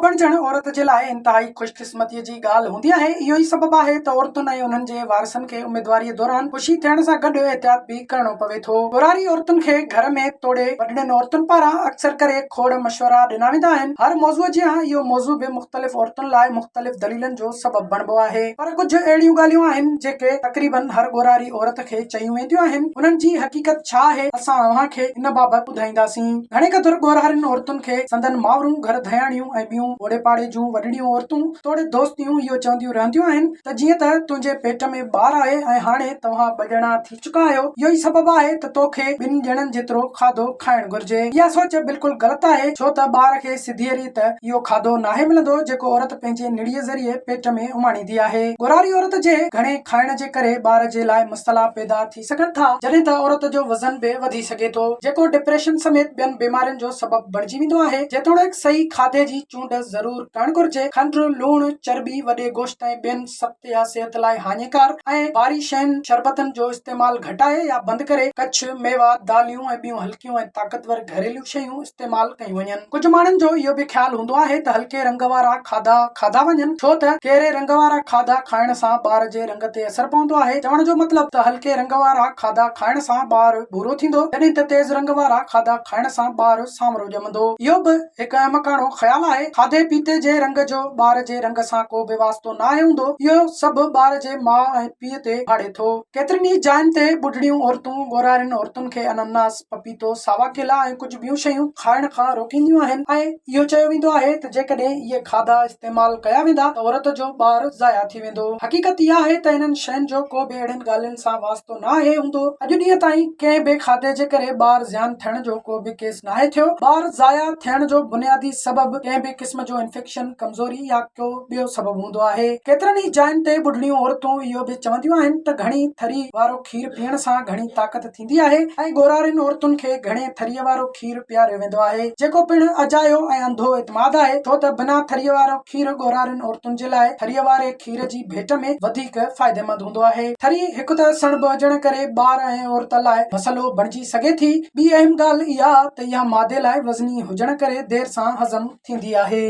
بڻجڻ عورت جي لاء انتهائي خوش قسمتيء جي ڳالهه هوندي آهي. اهو ئي سبب آهي ته عورتن ۽ انهن جي وارثن کي اميدواريء دوران خوشي ٿيڻ سان گڏ احتياط به ڪرڻو پوي ٿو. ڳورهاري عورتن کي گهر ۾ توڙي وڏڙين عورتن پاران اڪثر ڪري کوڙ مشورا ڏنا ويندا آهن. هر موضوع جيان اهو موضوع به مختلف عورتن لاء مختلف دليلن جو سبب بڻبو آهي. پر ڪجهه اهڙيون ڳالهيون آهن، جيڪي تقريبن هر ڳورهاري عورت کي چيون وينديون آهن. انهن جي حقيقت ڇا آهي، اسان اوهان کي ان بابت ٻڌائينداسين. گهڻي قدر ڳورهارين عورتن کي سندن مائرون، گهر ڌياڻيون ۽ ٻيون اوڙي پاڙي جون وڏڙيون عورتون توڙي دوستيون اهو چونديون رهنديون آهن ته جيئن ته تنهنجي پيٽ ۾ ٻار آهي ۽ هاڻي توهان ٻه ڄڻا ٿي چڪا آهيو، اهو ئي سبب آهي ته توکي ٻن ڄڻن جيترو کاڌو کائڻ گهرجي. اها سوچ بلڪل غلط آهي، ڇو ته ٻار کي سڌيء ريت اهو کاڌو ناهي ملندو جيڪو عورت پنهنجي نڙيء ذريعي پيٽ ۾ اماڻيندي آهي. ڳورهاري عورت جي گهڻي کائڻ جي ڪري ٻار جي لاء مسئلا پيدا ٿي سگهن ٿا، جڏهن ته عورت جو وزن به وڌي سگهي ٿو، جيڪو ڊپريشن سميت ٻين بيمارين جو سبب بڻجي ويندو آهي. جيتوڻيڪ صحيح کاڌي جي چونڊ ضرور ڪرڻ گهرجي، کنڊ، لوڻ، چرٻي، وڏي گوشت ۽ ٻين سخت يا صحت لاء هاڃيڪار ۽ باري شين، شربتن جو استعمال گهٽائي يا بند ڪري، ڪڇ، ميوا، داليون ۽ ٻيون هلڪيون ۽ طاقتور گهريلو شيون استعمال ڪيون وڃن. ڪجهه ماڻهن جو اهو به خيال هوندو آهي ته هلڪي رنگ وارا کاڌا کاڌا وڃن، ڇو ته گهري رنگ وارا کاڌا کائڻ سان ٻار جي رنگ تي اثر پوندو آهي. چوڻ جو مطلب ته هلڪي رنگ وارا کاڌا کائڻ سان ٻار ڀورو ٿيندو، جڏهن ته تيز رنگ وارا کاڌا کائڻ سان ٻار سانورو ڄمندو. اهو به هڪ احمقاڻو خيال آهي. کاڌي پيتي جي رنگ جو ٻار جي رنگ سان ڪو به واسطو ناهي هوندو. اهو سڀ ٻار جي ماء ۽ پيء تي ڀاڙي ٿو. ڪيترين ئي جاين تي ٻڍڙيون عورتون ڳورهارين عورتن کي انناس، پپيتو، ساوا ڪيلا ۽ ڪجهه ٻيون شيون کائڻ کان روڪينديون آهن ۽ اهو چيو ويندو آهي ته جيڪڏهن اهي کاڌا استعمال ڪيا ويندا ته عورت جو ٻار ضايع ٿي ويندو. حقيقت اها آهي ته انهن شين جو ڪو به اهڙين ڳالهين سان واسطو نه آهي هوندو. اڄ ڏينهن تائين ڪنهن به کاڌي جي ڪري ٻار زيان ٿيڻ جو ڪو به ڪيس ناهي ٿيو. ٻار ضايع ٿيڻ جو بنيادي سبب ڪنهن به قسم جو انفيڪشن، ڪمزوري يا ڪو ٻيو سبب هوندو آهي. ڪيترن ئي جاين تي ٻڍڙيون عورتون اهو به چونديون آهن ته گهڻي ٿري وارو کير پيئڻ سان گهڻي طاقت ٿيندي آهي ۽ ڳورهارين عورتن کي گهڻي ٿريء وارو کير پياريو ويندو آهي، جيڪو پڻ اجايو ۽ انڌو اعتماد آهي، ڇو ته بنا ٿريء وارو کير ڳورهارين عورتن جي لاء ٿريء واري کير جي ڀيٽ ۾ وڌيڪ فائديمند هوندو آهي. ٿري هڪ ته سڻڀ هجڻ ڪري ٻار ۽ عورت لاء مسئلو بڻجي سگهي ٿي، ٻي اهم ڳالهه اها ته اها مادي لاء وزني هجڻ ڪري دير سان هضم ٿيندي آهي.